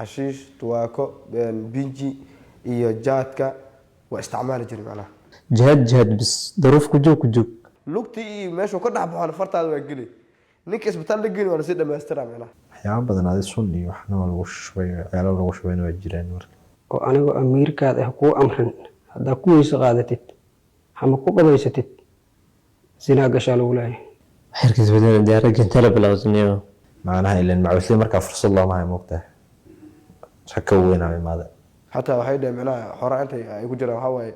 Xashiish, tuwaako, binji iyo jaadka waa isticmaali jiray macnaha. Jihaad, jihaad bis, daruuf ku joog, ku joog. Lugtii iyo meeshuu ka dhex baxoon fartaada waa geli. Ninka isbitaal la geli waa lasii dhammaystiraa macnaha. Waxyaaba badan adi sun iyo waxna waa lagu shubay, ceelo lagu shubayna waa jiraan marka. Oo anigoo amiirkaad ah kuu amrin, haddaa ku weyse qaadatid ama ku qabaysatid, zinaa gashaa lagu leeyahay. Xirkiis badana diyaarad gentala bilowsaniyo. Macnaha ilan macawisley markaa fursad looma hayo, moogtahay, rag ka weynaa imaada. Xataa waxay dhaheen macnaha xoracinta ay ku jiraan, waxaa waaye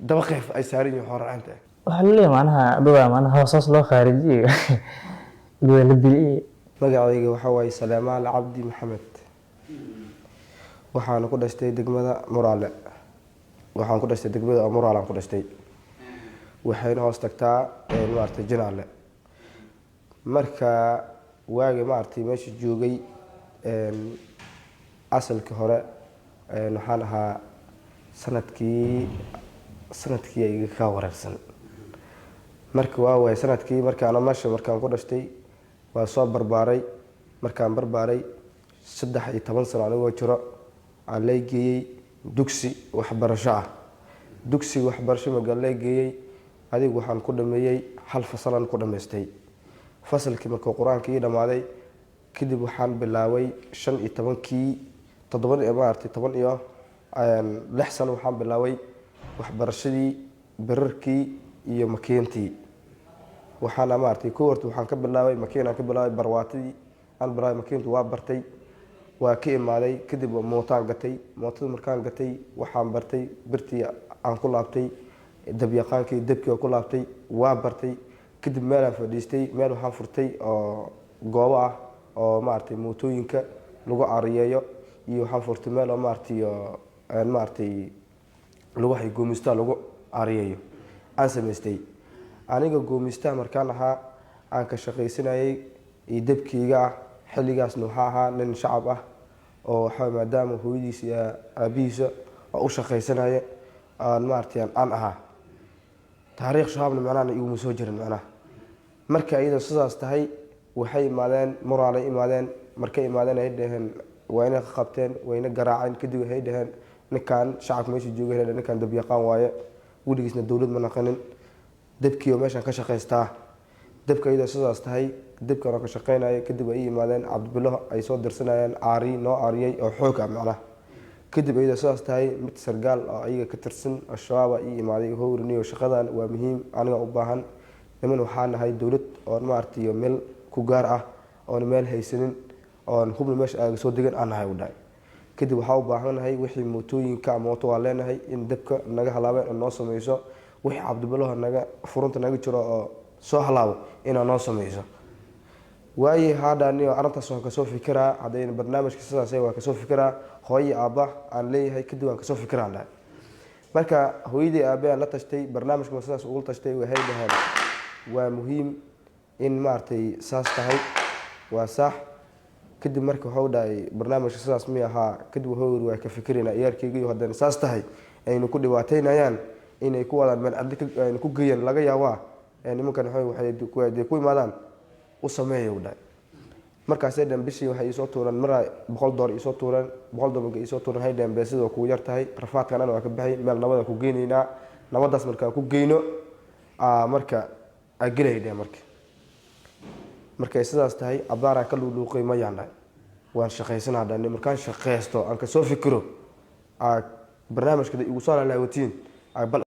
daba qeyf ay saaran yihiin xoracinta. Waxaa laleeyahay macnaha dadaa macnaha hoosaas loo khaarijiyey, dadaa la diliyey. Magacayga waxaa waaye Saleemaal Cabdi Maxamed. Waxaana ku dhashtay degmada Muraale. Waxaan ku dhashtay degmada Muraalaan ku dhashtay, waxayna hoos tagtaa maaragtay Jinaale. Marka waagi maaragtay meesha joogay, asalkii hore waxaan ahaa sanadkii iga ka wareersan. Marka waa waay sanadkii markaan meesha markaan ku dhashtay, waa soo barbaaray. Markaan barbaaray 13 sano anigoo jiro aan lay geeyey dugsi waxbarasho ah. Dugsiga waxbarasho markaan lay geeyey, adigu waxaan ku dhameeyey hal fasalan ku dhamaystay. Fasalkii markuu qur-aanka ii dhammaaday kadib, waxaan bilaabay 15-kii, toddoba, maaragtay, 16 sano waxaan bilaabay waxbarashadii birarkii iyo makiintii. Waxaana maaragtay kow horta waxaan ka bilaabay makiinaan ka bilaabay, barwaatadii aan bilaabay. Makiintu waa bartay, waa ka imaaday. Kadib mootaan gatay. Mootada markaan gatay, waxaan bartay birtii aan ku laabtay, dabyaqaankii dabkii ku laabtay, waa bartay. Kadib meelaan fadhiistay, meel waxaan furtay oo goobo ah oo maaragtay mootooyinka lagu cariyeeyo, iyo waxaan furtay meel oo maaragtay oo maaragtay lagu hay goomistaa lagu cariyeeyo aan samaystay. Aniga goomistaha markaan ahaa aan ka shaqaysanayay iyo dabkeyga ah. Xilligaasna waxaa ahaa nin shacab ah oo waxaa maadaama hooyadiisa iyo aabihiisa oo u shaqaysanaya aan maaragtay aan ahaa. Taariikh shabaabna macnaha iguma soo jirin macnaha. Marka iyadoo sidaas tahay, waxay imaadeen Muraalay imaadeen. Markay imaadeen ay dhaheen, wayna qabteen, wayna garaaceen. Kadib waxay dhaheen ninkan shacabka meesha joogay, ninkan dabyaqaan waaye, weligiisna dowlad ma naqanin, dabkii oo meeshan ka shaqaystaa. Dabka iyadoo sidaas tahay, dabkan oo ka shaqeynaya, kadib ay yimaadeen Cabdibilo ay soo dirsanayeen caari noo caariyey oo xoog ah macnaha. Kadib iyadoo sidaas tahay, mid sargaal oo ayaga ka tirsan Al-Shabaab ii imaaday. Howriniyo shaqadan waa muhiim, aniga u baahan. Niman waxaa nahay dowlad oon maaragtay meel ku gaar ah oon meel haysanin oon hubna meesha aaga soo degan aan nahay, u dhahay. Kadib waxaa u baahanahay wixii mootooyinka, mooto waa leenahay, in dabka naga halaabeen oo noo sameyso, wixii Cabdibilaho naga furunta naga jiro oo soo halaabo inaa noo sameyso. Waayi haadhaaniyo arrintaas waan kasoo fikiraa. Haddayna barnaamijka sidaas waa kasoo fikiraa, hooyo aabba aan leeyahay, kadib waan kasoo fikiraan dhahay. Marka hooyadii aabe aan la tashtay, barnaamijka sidaas ugu tashtay, waxay dhaheen waa muhiim in maaragtay saas tahay, waa sax. Kadib marka waxuu dhahay barnaamijka sidaas mi ahaa. Kadib wuxuu yiri waa ka fikiraynaa iyaarkeygiyo haddana saas tahay aynu ku dhibaataynayaan inay ku wadaan meel cadli aynu ku geeyaan laga yaabaa. Nimankan waxay dee ku imaadaan u sameeya, u dhahay. Markaasay dhaheen bishii waxay iisoo tuureen maraa $100 iisoo tuureen. $100 markay iisoo tuureen, waxay dhaheen beesida waa kugu yar tahay, rafaadkan ana waa ka baxay, meel nabada ku geynaynaa. Nabadaas markaan ku geyno marka aa gelay dheh. Marka markay sidaas tahay, abaaraan ka luuluuqay, mayaan dhahay, waan shaqaysanaa dhani. Markaan shaqaysto aan kasoo fikiro barnaamijka igu soo laalaawatiin bal.